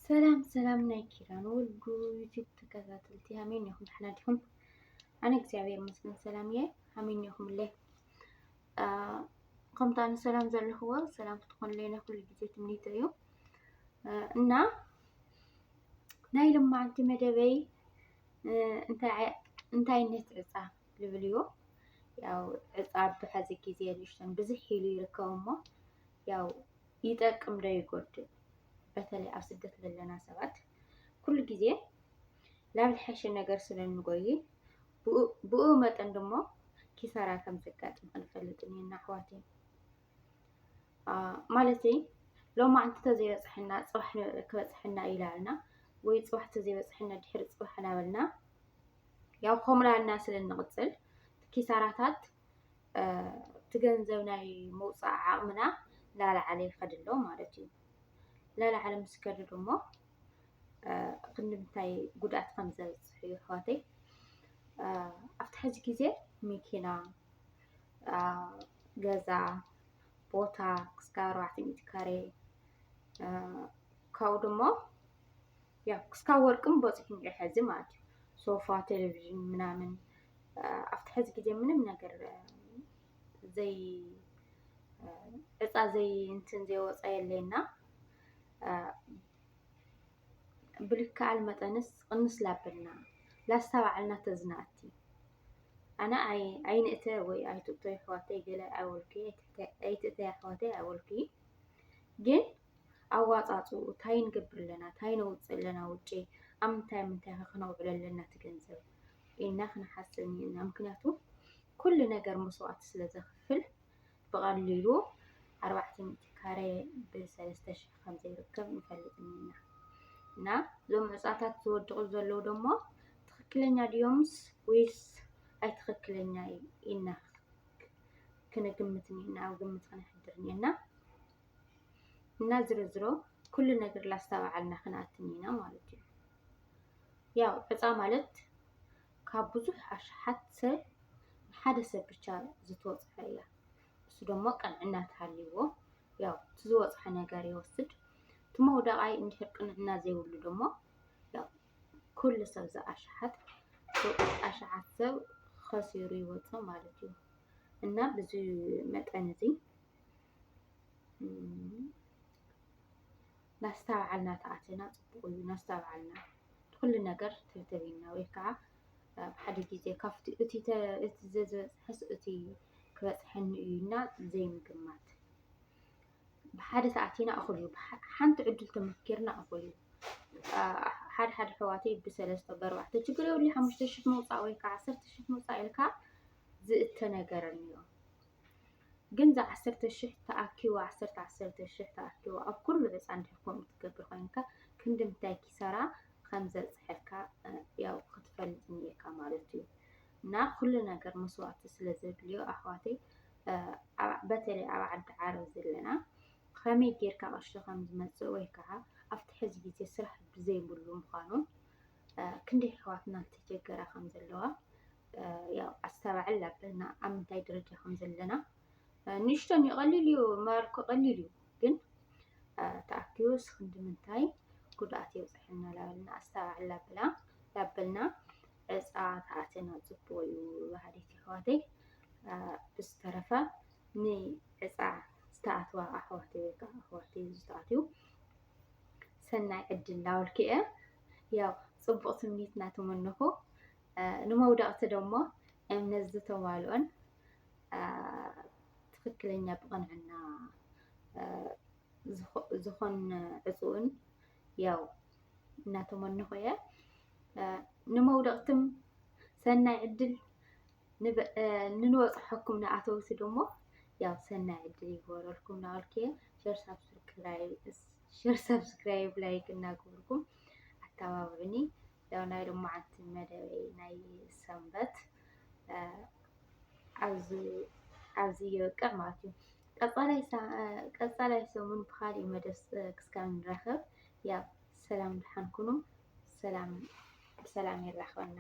ሰላም ሰላም ናይ ኪዳን ወልዱ ዩቲዩብ ተከታተልቲ ሃመይ ዲኹም? ደሕና ዲኹም? ኣነ እግዚኣብሔር ይመስገን ሰላም እየ። ሃመይ ዲኹምለይ? ከምታ ንሰላም ዘለኽዎ ሰላም ክትኾንለይ ናይ ኩሉ ግዜ ትምኒተይ እዩ። እና ናይ ልማዓንቲ መደበይ እንታይነት ዕፃ ልብል እዩ። ያው ዕፃ ብሐዚ ግዜ ንእሽተን ብዝሕ ኢሉ ይርከብ እሞ ያው ይጠቅም ዶ ይጎድእ? በተለይ ኣብ ስደት ዘለና ሰባት ኩሉ ግዜ ላብ ዝሐሸ ነገር ስለ እንጎይ ብኡ መጠን ድማ ኪሳራ ከም ዘጋጥም ክንፈልጥ እኒና ኣሕዋተይ። ማለተይ ሎማዓንቲ ተዘይበፅሐና ፅባሕ ክበፅሐና ኢላልና ወይ ፅባሕ ተዘይበፅሐና ድሕሪ ፅባሕ እናበልና ያው ከምኡ ኢልና ስለ እንቕፅል ኪሳራታት እቲ ገንዘብ ናይ ምውፃእ ዓቕምና ላላዓለ ይኸድ ኣሎ ማለት እዩ። ላላዓለ ምስ ከደ ደሞ ክንዲ ምንታይ ጉድኣት ከም ዘብፅሕ እዩ ኣሕዋተይ። ኣብቲ ሕዚ ግዜ መኪና፣ ገዛ፣ ቦታ ክስካብ ኣርባዕተ ሚእቲ ካሬ ካብኡ ደሞ ያው ክስካብ ወርቅም በፂሑ እኒኦ ሕዚ ማለት እዩ። ሶፋ፣ ቴሌቪዥን ምናምን ኣብቲ ሕዚ ግዜ ምንም ነገር ዘይ ዕፃ ዘይ እንትን ዘይወፃ የለና። ብልክዓል መጠንስ ቅንስ ላበልና ላስተባዓልና ተዝናኣቲ ኣነ ኣይንእተ ወይ ኣይትእቶ ይሕዋተይ ገለ ኣይወልኩ ኣይትእተ ይሕዋተይ ኣይወልኩ ግን ኣዋፃፅኡ ታይ ንገብር ኣለና ታይ ነውፅእ ኣለና ውጭ ኣብ ምንታይ ምንታይ ከነውዕሎ ኣለና ትገንዘብ ኢልና ክንሓስብ እኒና ምክንያቱ ኩሉ ነገር መስዋዕቲ ስለ ዘኽፍል ብቐሊሉ ኣርባዕተ ሚእቲ ካሬ ብሰለስተ ሽሕ ከም ዘይርከብ ንፈልጥ እኒና እና እዞም ዕፃታት ዝወድቑ ዘለዉ ደሞ ትኽክለኛ ድዮምስ ወይስ ኣይትኽክለኛ ኢልና ክንግምት እኒና ኣብ ግምት ክነሕድር እኒና እና ዝርዝሮ ኩሉ ነገር ላስተባዓልና ክንኣትን ኢና ማለት እዩ። ያው ዕፃ ማለት ካብ ብዙሕ ኣሽሓት ሰብ ንሓደ ሰብ ብቻ ዝተወፅሐ እያ። እሱ ደሞ ቅንዕና ተሃልይዎ ያው እቲ ዝወፅሐ ነገር ይወስድ። እቲ መውደቓይ እንድሕር ቅንዕና ዘይብሉ ደሞ ያው ኩሉ ሰብ ዝኣሽሓት ኣሽሓት ሰብ ኸሲሩ ይወፅእ ማለት እዩ። እና ብዚ መጠን እዚ ናስተባዓልና ተኣቲና ፅቡቕ እዩ። ናስተባዓልና ኩሉ ነገር ተብተቢና ወይ ከዓ ብሓደ ግዜ ካብቲ እቲ እቲ ዘዝበፅሐስ እቲ ክበፅሐኒ እዩ እና ዘይምግማት ብሓደ ተኣቲና እኹል እዩ። ሓንቲ ዕድል ተመኪርና እኹል እዩ። ሓደ ሓደ ኣሕዋተይ ብሰለስተ በርባዕተ ችግር የብሉ ሓሙሽተ ሽሕ መውፃእ ወይ ከዓ ዓሰርተ ሽሕ መውፃእ ኢልካ ዝእተ ነገር እኒኦ። ግን እዛ ዓሰርተ ሽሕ ተኣኪቡ ዓሰርተ ዓሰርተ ሽሕ ተኣኪቡ ኣብ ኩሉ ዕፃ እንድሕር ከምኡ ትገብር ኮይንካ ክንዲ ምንታይ ኪሳራ ከም ዘብፅሐልካ ያው ክትፈልጥ እኒኤካ ማለት እዩ። እና ኩሉ ነገር መስዋእቲ ስለ ዘድልዮ ኣሕዋተይ በተለይ ኣብ ዓዲ ዓረብ ዘለና ከመይ ጌርካ ቅርሺ ከም ዝመፅእ ወይ ከዓ ኣብቲ ሕዚ ግዜ ስራሕ ብዘይብሉ ምዃኑ ክንደይ ኣሕዋትና ዝተቸገራ ከም ዘለዋ ያው ኣስተባዕል ኣበልና ኣብ ምንታይ ደረጃ ከም ዘለና ንእሽቶን እዩ ቀሊል እዩ ማርኮ ቀሊል እዩ ግን ተኣኪቡስ ክንዲ ምንታይ ጉድኣት የብፅሐልና ላበልና ኣስተባዕል ኣበላ ላበልና ዕፃ ተኣትና ፅቡቅ እዩ በሃሊት ኣሕዋተይ ብዝተረፈ ንዕፃ ዝተኣትዋ ኣሕዋተይ ወይ ከዓ ኣሕዋተይ ዝተኣትዩ ሰናይ ዕድል ላበልኩ እየ ያው ፅቡቅ ትምኒት እናተመነኹ ንመውደቕቲ ደሞ እምነት ዝተማልኦን ትኽክለኛ ብቕንዕና ዝኾን ዕፅኡን ያው እናተመነኹ እየ። ንመውደቕትም ሰናይ ዕድል ንበ- እ፣ ንንበፅሐኩም ንኣተውቲ ደሞ ያው ሰናይ ዕድል ይግበረልኩም ናበልኩ እየ። ሸር ሳብስክራይብ ሸር ሳብስክራይብ ላይክ እናገበርኩም ኣተባብዑኒ። ያው ናይ ሎማዓንቲ መደበይ ናይ ሰንበት እ፣ ኣብዚ ኣብዚ የብቅዕ ማለት እዩ። ቀፃላይ ሳ- እ፣ ቀፃላይ ሰሙን ብካሊእ መደብ ስ- ክስካብ ንራኸብ ያው ሰላም ድሓን ኩኑ። ሰላም ብሰላም የራኽበና።